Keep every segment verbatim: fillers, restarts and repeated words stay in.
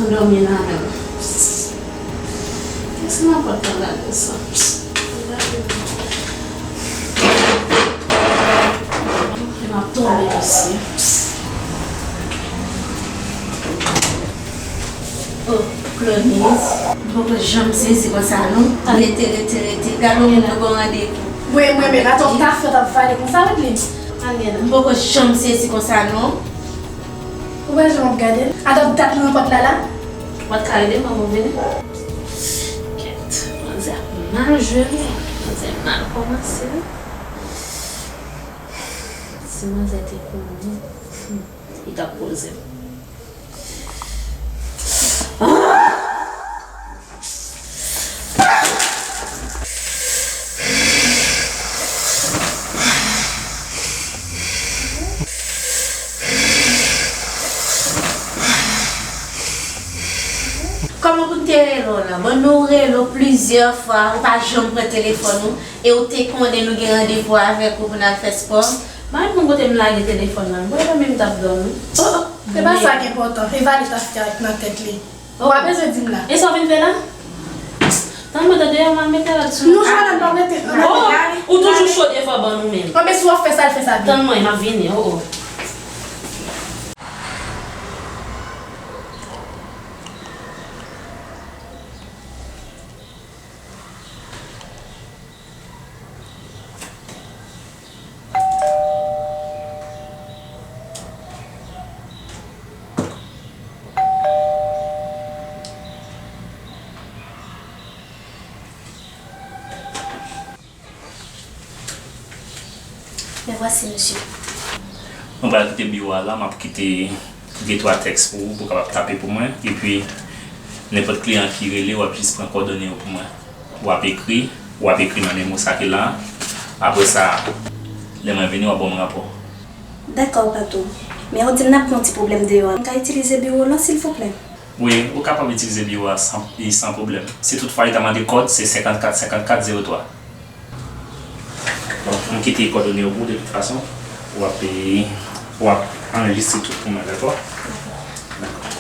Dòmi la menm. Kèske nan pòt la gade sa? E m ap tonbe mesye. Oh, Claudine, m poko janm sezi konsa non. Rete, rete, rete. Gade yon moun nou gon randevou. Mwen, mwen menm, atò m ta fè w t ap vale konsa, Rodlin. M poko janm sezi konsa non. Ou pa janm ap gade l? Atò dat nou nan pòt la la? Ou pa t ka rele m anvan w vini? Kèt, manzè ap mal jwe wi. Manzè mal kòmanse wi. Si manzè te konnen, hmm, li t ap poze m. Kòman pou n te rele w la? Bon, nou rele w plizyè fwa, ou pa janm pran telefòn ou, e ou te konnen nou gen randevou avèk ou pou n al fè spò. Bay m kote m lage telefòn nan, bon, e pa menm m t ap dòmi. Oh, oh, se pa sa ki enpòtan, e vale t ap fè ak nan tèt li. Ou pa bezwen di m la. E sa w vin fè la? Tann mwen tande, m al mete rad sou mwen. Nou jwenn nan mete. Oh, ou toujou cho devan bann ou menm. Bon, men si w ap fè sa, al fè sa byen. Tann mwen, m ap vini, oh, oh. Me voici, monsieur. Mwen pral kite biwo a la, m ap kite de twa tèks pou ou, pou w kapab tape pou mwen. Epi, nenpòt kliyan ki rele, w ap jis pran kòdone yo pou mwen. W ap ekri, w ap ekri nan memo sa ki la. Apre sa, lè mwen vini, w ap ban m rapò. Dakò, patwon. Men ou di m n ap gen yon ti pwoblèm deyò a. M ka itilize biwo w lan, silvouplè? Wi, ou kapab itilize biwo a san, e san pwoblèm. Si toutfwa li ta mande kòd, se senkannkat senkannkat zewo twa. Bon, m kite kòdone yo pou ou de tout fason. W ap, e, w ap anrejistre tout pou mwen, dakò? Dakò.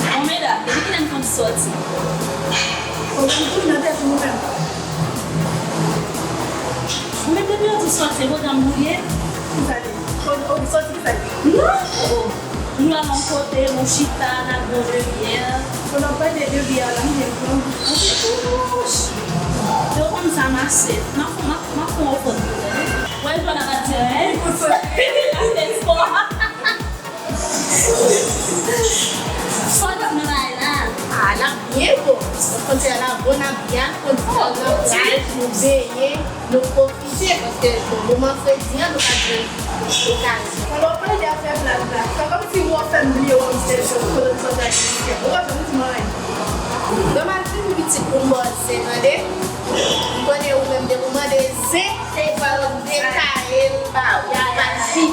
Bon, medam, depi kilè n konn sòti? Pwogram tout nan tèt nou menm. Ou menm depi yon di sòti, se pwogram nou ye? Ki sa li? Kon, ok, sòti ki sa li? Non! Oh, oh. Nou al yon kote, nou chita, n ap bwè de byè. Pandan w pale de byè a la, m gen yon plan. Yo konn sa, mache. M ap, m ap, m ap fè yon ofrann pou tèt ou. Wè, jwè la pa di anyen. Li pou sòti. Li pa fè spò. Fò nou bay la. Ah, l ap byen bon. Konn se la bon, n ap byen, konn se la, nou beye, nou pwofite, paske bon, moman fredi an, nou pa jwenn okazyon. Alò, pa de afè blabla. Fè kòmsi w ap fè m bliye w ap di tèl chòz, kote m sòti ak misye. Ou pa janm di m anyen. Donald Trump pitit pou m bòze, tande? M konnen ou menm depi w mande zen, se fò yo detaye l ba ou. Pa di.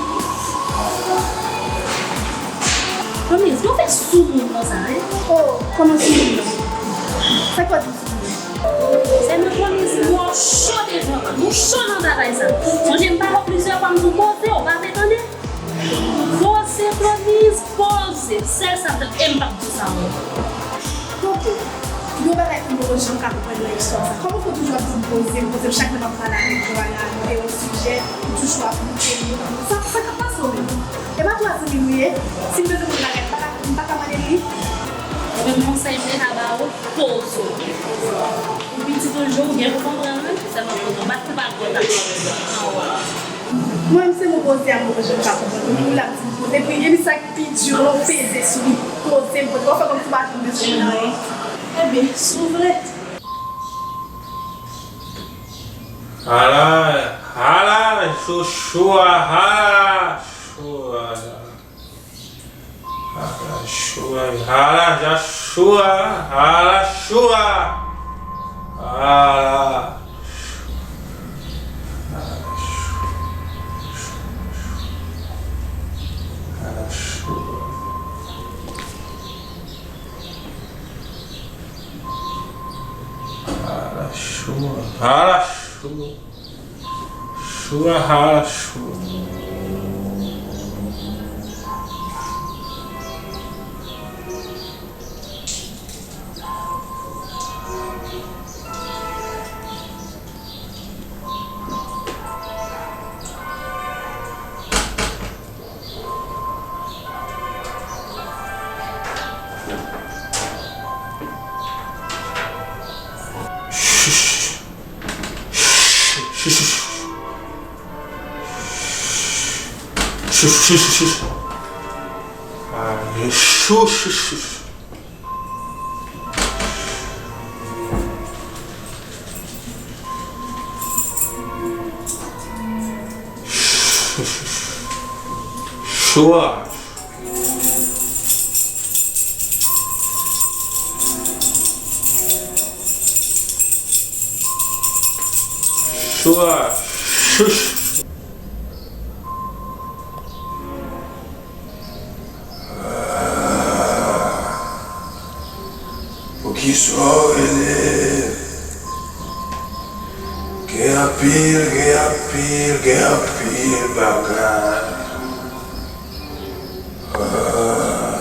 Promise, nou fè soumoun konsa, hein? Oh, kòman soumoun non? Sa k fè w di soumoun? Sèlman Promise, nou cho devan, nou cho nan batay sa. Sonje m pa wè plizyè fwa m di w poze, ou pa vle tande. Poze, Promise, poze. Sèl sa m tande, e m p ap di w sa ankò. Koko, yon bagay ke m poko janm ka konprann nan istwa sa. Kòman fè w toujou ap di m poze m, poze m, chak lè m ap pale avèk ou, pale avèk ou de yon sijè, ou toujou ap moute m. Sa, sa k ap pase w menm? E pa twa zanmi nou ye? Si m bezwen mande bagay, m pa ka, m pa ka mande l li? Mwen menm konsèy m te ka ba ou, poze w. Ou piti toujou, ou byen pou konprann wi, sèlman poze w. Bat pou bat, bat pou bat. Mwen menm se mo poze a mwen menm jan m ka konprann. Ou la m di m poze. Epi, epi sa k pi di lan, ou peze sou li. Poze m poze. W ap fè kòmsi w pa janm bezwen mwen anyen. Ebyen, si w vle. Hala, hala, chouchou a, hala, chou a. Hala, chou a, hala, ja chou a, hala, chou a. Hala. Hala, chou. Hala, chou. Hala, chou. Hala, chou. Chou a, hala, chou. Chou, chou, chou, chou. Chou, chou, chou, chou, chou. Ah, chou, chou, chou, chou. Chou a. Chou a. Chou. Poukisa w rele? Gen anpil, gen anpil, gen anpil bagay. Ah.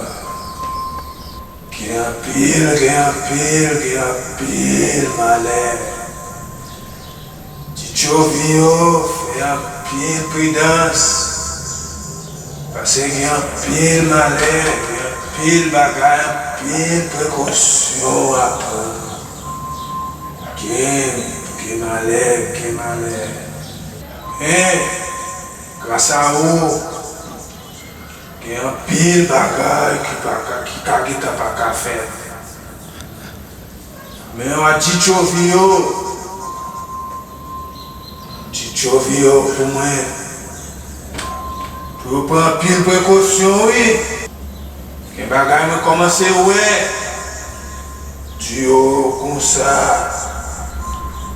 Gen anpil, gen anpil, gen anpil malè. Ti tchovi yo, fè anpil pridans, paske gen anpil malè, gen anpil bagay, anpil prekosyon a pran. Gen, gen malè, gen malè. Men, gras a ou, gen anpil bagay ki pa ka, ki ka gentan pa ka fèt. Men w a di tchovi yo, di tchovi yo pou mwen, pou yo pran anpil prekosyon, wi. Gen bagay mwen kòmanse wè, di yo konsa,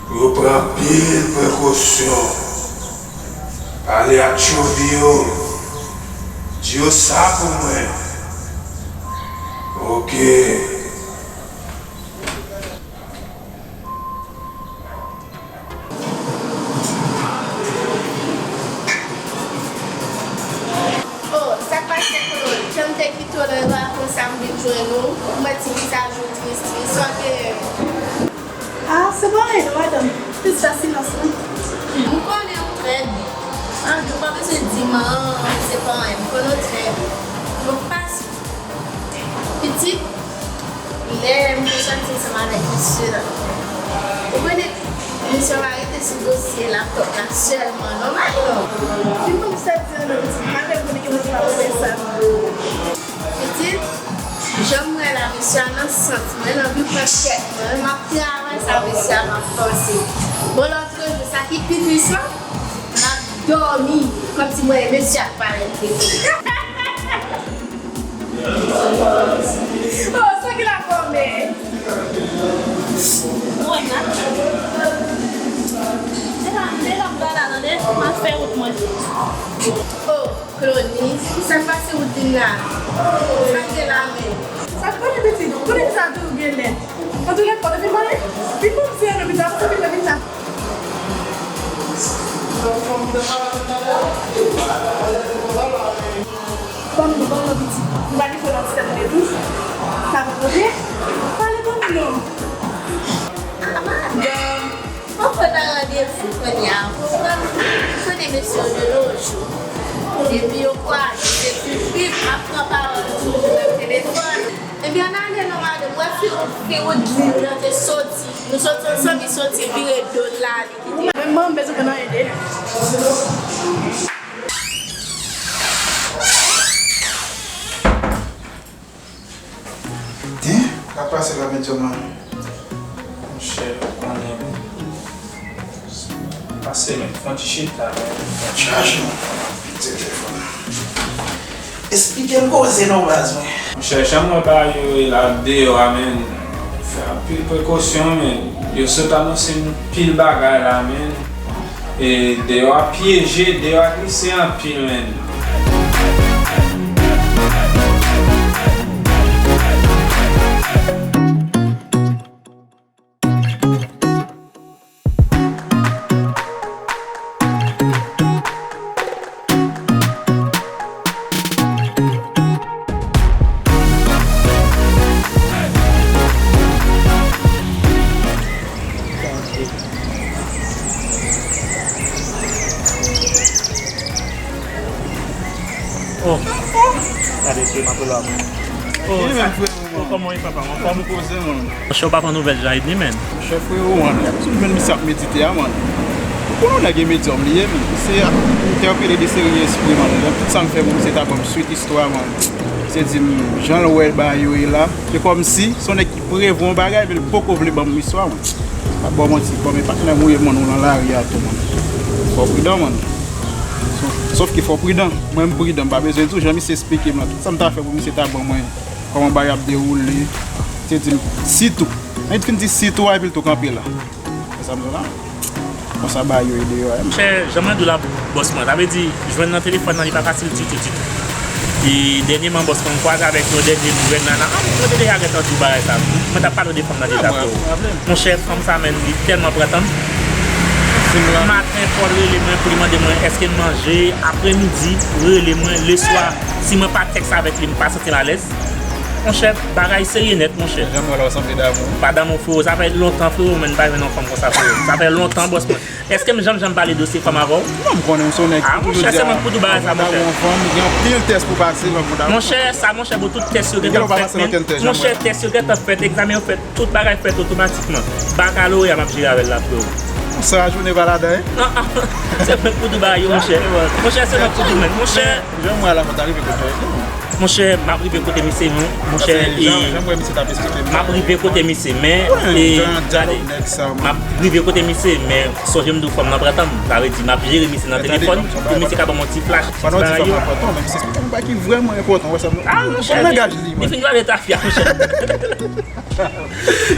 pou yo pran anpil prekosyon. Pale ak tchovi yo, di yo sa pou mwen. Oke. Oh, sa k pase, Claude? Jan m te kite w nan rad la konsa m vin jwenn ou. Ou mèt ti vizaj ou tris, tris. Sa w genyen? Ah, se pa anyen non, madanm. Plis sa silans lan. M konnen ou trè byen. Ann, ou pa bezwen di m, an, se pa anyen. M konnen w trè byen. Donk, pa Pitit, lè m te sòti ansanm avèk mesye a, ou konnen, mesye a pa rete sou dosye laptòp la sèlman, non, madanm? Fin ban m sèvi an non, pitit. Malgre m konnen ke mwen se pa pou fè sa. Pitit, jan m wè la, mesye a nan sant mwen, nan anvi pran tèt mwen, m ap travay sa mesye a, m ap panse. Bon, lòt jou, sa ki pi tris lan, m ap Dòmi, kòmsi mwen, mesye ap pale. Oh, sa ki la kòmè. Mwen nan. Se la, se la m pral la, tande, m ap fè wout mwen. Oh, Claudy, sa k pase wout li la? Sa k gen la menm? Sa k pase pitit? Konnen sa toujou gen lè. An tou lè fò depi mwen, vin bon, m sere lopital, se vin lopital. Ban m, ban m yon pitit. M pa gen fò nan ti tèt mwen tou. Sa pa kote? Pale ban m non. Ah, madanm, fò pran nan randevou kounye a. Ou konprann? Ou konnen mesye yo de nos jours. Depi yo kwaze, se pou bib, ap pran pawòl toujou nan telefòn. Ebyen, ann ale non, madanm. Wè fi, fi Woodline nan te soti. Nou soti ansanm, li soti vire do l la, li kite. Menm mwen, m bezwen konn anyen de li. Ten, sa k pase la, medam nan? Monchè, ou konnen. Pase, men, fè yon ti chita, men. Chaj, non. Se telefòn. Esplike m koze non, baz mwen. Monchè, jan m wè bagay yo ye la deyò a, men, fè anpil prekosyon, men. Yo sot anonse m pil bagay la, men. E deyò a pyeje, deyò a glise anpil, men. Oh, gade, se m ap la. Oh, sa, oh, kòman w ye, papa? Anfòm? Monchè, ou pa pran nouvèl Jean Edny, menn? Monchè, frewo, man, chak jou m jwenn misye ap medite a, man. Ou konnen nèg e medyòm li ye, men misye ap entèpele de serye espri, man. Donk, tout sa m fè pou misye ta ban m swit istwa, man. Misye di m jan l wè bagay yo ye la. Se kòmsi se yon nèg ki prevwa yon bagay, men l poko vle ban m istwa, man. M ap ba w manti, kòm e patnè m ou ye, man, ou nan lari a tou, man. Fò w pridan, man. Sòf ke fò w pridan. Mwen, m pridan, m pa bezwen di w jan misye esplike m la. Tout sa m ta fè pou misye ta ban mwen kòman bagay ap dewoule. Misye di m sitou. Lè l fin di sitou a, epi l tou kanpe la. Wè sa m di w la? Konsa bagay yo ye deyò a. Monchè, jan mwen di w la, bòs mwen, sa vle di, jwenn nan telefòn nan, li pa fasil ditou, ditou. E dènyèman, bòs mwen, m kwaze avèk yon dènye nouvèl nana. Ah, mwen te deja gentan di w bagay sa. Mwen t ap pale w de fanm nan deja, freo. Monchè, fanm sa menm, li tèlman pran tan m. Maten, fò l rele mwen pou li mande mwen èske m manje. Aprèmidi, rele mwen. Leswa, si mwen pa tèks avèk li, m pa santi m alèz. Monchè, bagay serye nèt, monchè. Jan m wè la, w sanble damou. Pa damou, freo. Sa fè lontan, freo, men m pa jwenn yon fanm konsa, freo. Sa fè lontan, bòs mwen. Èske m janm, janm pale dosye fanm avè w? Non, m konnen w se yon nèg ki toujou di a, anvan w damou yon fanm, gen anpil tès pou pase, anvan w damou. Monchè, sa, monchè, bon, tout tès yo gentan fèt, men, monchè, tès yo gentan fèt, egzamen yo fèt, tout bagay fèt otomatikman. Bakaloreya m ap jere avè l la, freo. Sa, jounen pa ladan, en? Ah, ah. Se mwen k pou di bagay yo, monchè. Monchè, se mwen k pou di, men, monchè. Jan m wè la, mwen ta rive kote w ye. Monchè, m ap rive kote misye, men, monchè, e, m ap rive kote misye, men, e, gade, m ap rive kote misye, men, sonje m di w fanm nan pran tan m, sa vle di, m ap jere misye nan telefòn, pou misye ka ban m yon ti flash, ti bagay yo. Ah, monchè, li fin vale tafya, monchè.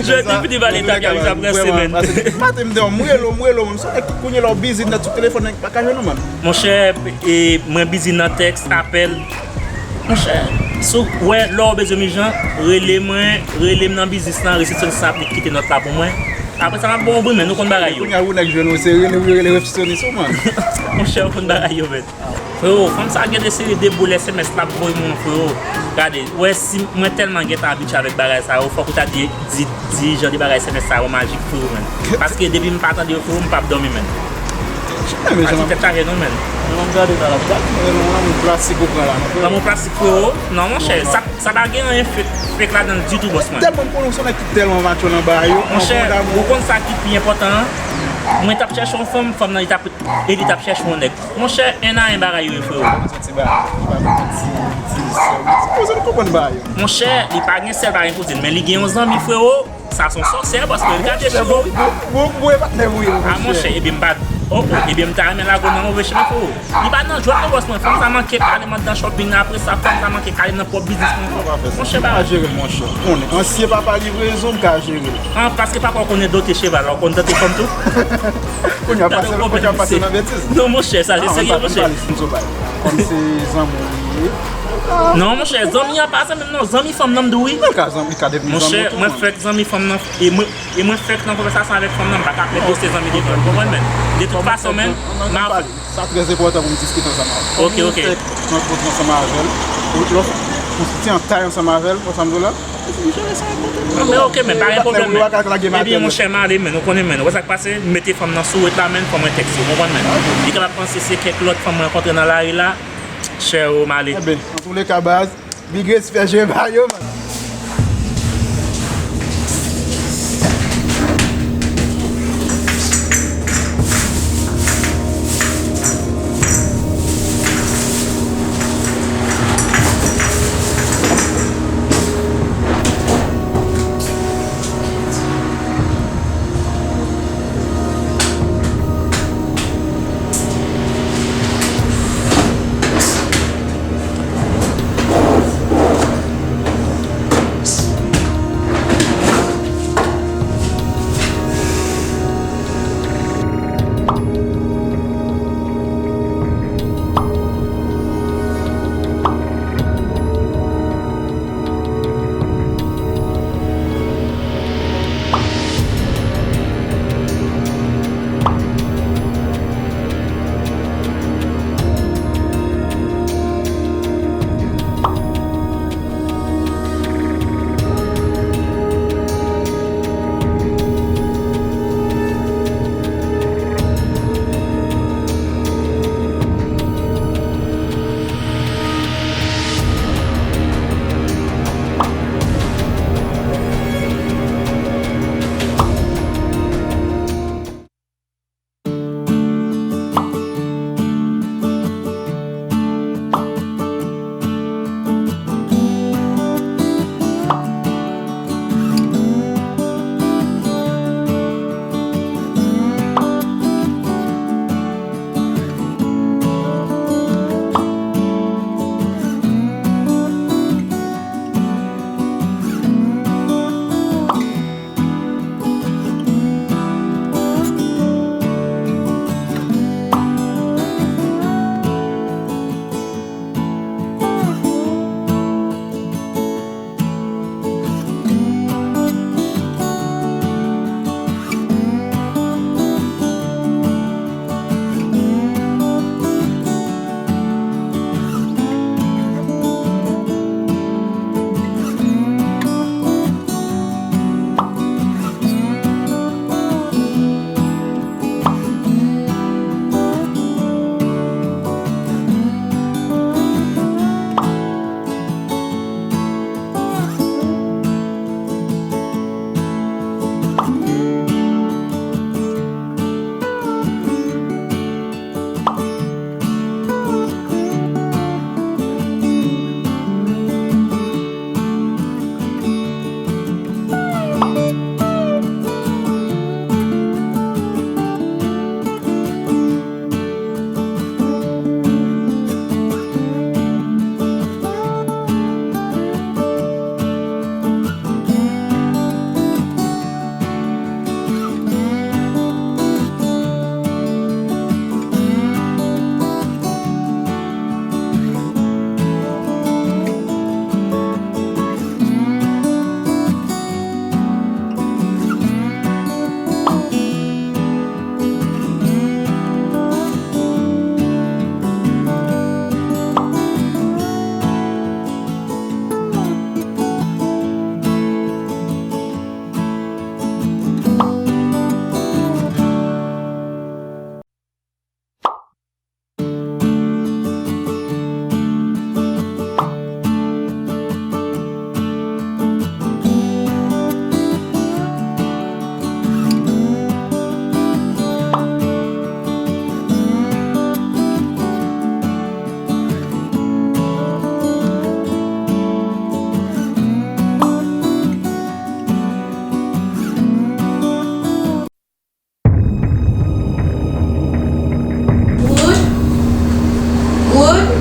Jodi, li fin vale tafya, wi, sa prese, men. Maten, m dòmi, m rele w, m rele w, men, m sonje kounye la w bizi nèt sou telefòn, nèg pa ka jwenn ou, man. Monchè, e, mwen bizi nan tèks, apèl, Monchè, si w wè, lè w bezwen m ijan, rele mwen, rele m nan biznis lan, resepsyonis lan ap kite nòt la pou mwen. Apre sa, m ap ba w yon bri men, nou konn bagay yo. Kounye a, ou nèg jwenn ou, se rele, wi, rele resepsyonis ou, man. Monchè, ou konn bagay yo, men. Freo, fanm sa gen de seri de boul S M S l ap voye mwen, freo. Gade, ou wè, si mwen tèlman gentan abitye avèk bagay sa yo, fòk ou ta di, di, di jan de bagay S M S sa yo majik, freo, men. Paske depi m pa tande yo, freo, m p ap dòmi, men. Pati tèt chaje non, men. Lanmou plastik ou pran la, non, freo? Lanmou plastik, freo? Non, monchè, sa, sa pa gen anyen fake, fake ladan l ditou, bòs mwen. Tèlman m konnen w se yon nèg ki tèlman matyo nan bagay yo. Monchè, ou konn sa ki pi enpòtan an? Mwen t ap chèche yon fanm, fanm nan li t ap, e li t ap chèche yon nèg. Monchè, en a en bagay yo ye, freo. Ti bagay, ti bagay, ti, ti, ti, poze l konprann bagay yo. Monchè, li pa gen sèl, pa gen kouzin, men li gen yon zanmi, freo. Sa se yon sòsè, bòs mwen, gade cheve w, wi. Bon, bon, bon, e patnè m, wi. Ah, monchè, ebyen, m pa, Oh, oh, ebyen, m ta renmen lage w nan move chemen, freo. Li pa nan jwèt non, bòs mwen. Fanm sa manke kale m anndan shopping nan, apre sa, fanm sa manke kale m nan pwòp biznis mwen, freo. Monchè, pa jere l, monchè. Konnen ansyen papa livrezon, m ka jere l. Ah, paske papa w konnen dote cheval, ou konn dote fanm tou? Kounye a pase, kounye a pase nan betiz. Non, monchè, sa se serye, monchè. Kòm se zanmi w ye. Non, monchè, zanmi an pa zanmi m non, zanmi fanm nan m di w wi. Nan ka zanmi, ka devni zanmi. Monchè, mwen fèk zanmi fanm nan, e mwen, e mwen fèk nan konvèsasyon avèk fanm nan, m pa ka ap mete se zanmi devan l, ou konprann, men. De tout fason, men, m ap Sa trè enpòtan pou m diskite ansanm avè l. Ok, ok. Fèk rankontre ansanm avè l. Ou lè w fè yon ti antay ansanm avè l, ou sa m di w la. Epi m jere sa enpòtan. Non, men ok, men pa gen pwoblèm, men. Ebyen, monchè, m ale, men, ou konnen, men. Ou wè sa k pase? M mete fanm nan sou wout la, men, fò mwen tèks li, ou konprann, men. Li kapab panse se kèk lòt fanm mwen rankontre nan lari la. Chè, o, m ale. Enben, antouleka, baz, big respect, jere pa yo, man. Wood,